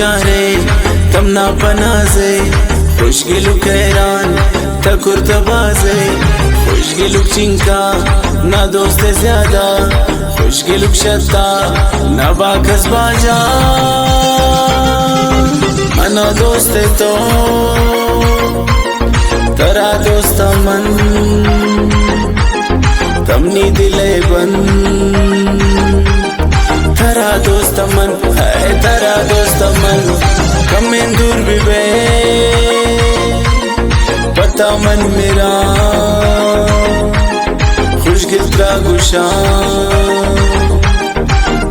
چارے تمنا پنازے، خوش گلوک حیران تکر تبازے، خوش گلوک چنکا نا دوست زیادہ، خوش گلوک شتا نا باکس باجا۔ منا دوست تو، ترا دوست من، تمنی دل بند۔ ترا دوست من، اے ترا دوست من، کمیں دور بہ بئے، پتا من میرا، خوش گل ترا گشاں،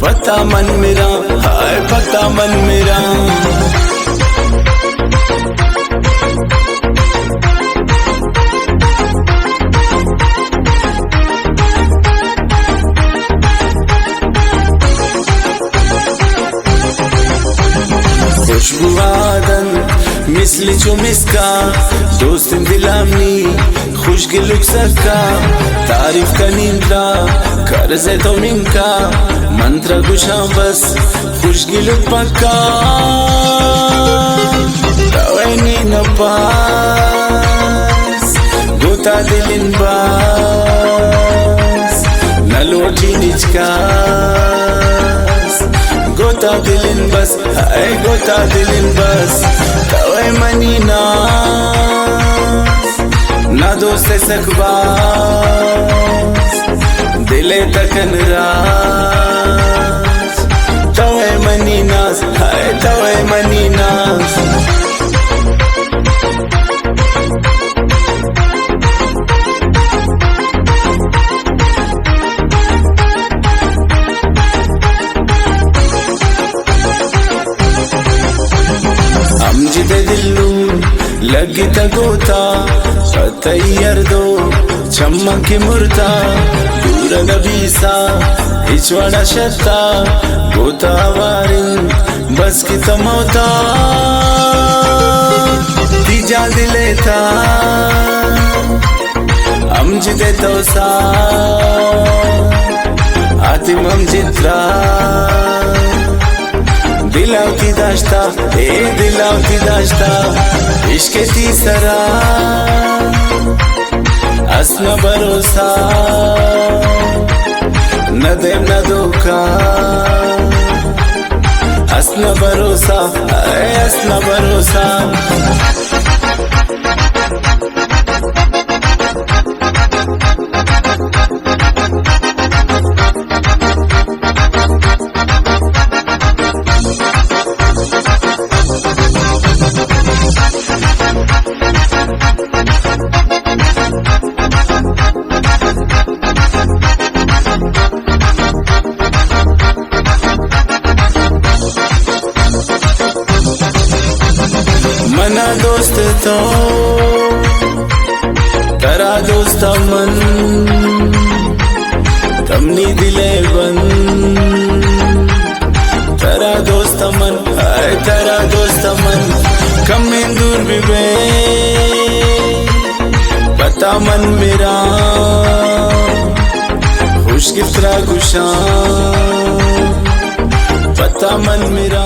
پتا من میرا، ہائے پتا من میرا۔ خوشبو آدن مثل چو مسکا، دوست دلامنی خوش گلوک سکا، تعریف کنین ترا کرز تو منکا، من ترا گشاں بس خوش گلوک پکا، توئے نی نپاس، گوتا دلن باس، نلوٹی نچکاس، گوتا دلن بس، اے گوتا دلن بس، توئے منی ناس، نا دوست سک باس، دل تکن راس۔ توئے منی ناز، ہائے توئے منی ناز۔ امجد دلو لگی تا گوتا، پتئی ہر دو چماں کہ مرتا، دور نبیسا ہچ وڑا شتا، گوتا وارن بس کہ تموتا، تی جان دلیتا امجد توسا، آتم امجد را۔ دل وتی داشتا، اے دل وتی داشتا، عشق تی سرا، اس نہ بھروسہ، نہ دیم نہ دھوکہ، اس نہ بھروسہ، اے اس نہ بھروسہ۔ منا دوست تو، ترا دوست من، تمنی دل بند۔ ترا دوست من، اے ترا دوست من، کمیں دور بہ بے، پتا من میرا، خوش گفترا گشاں، پتا من میرا۔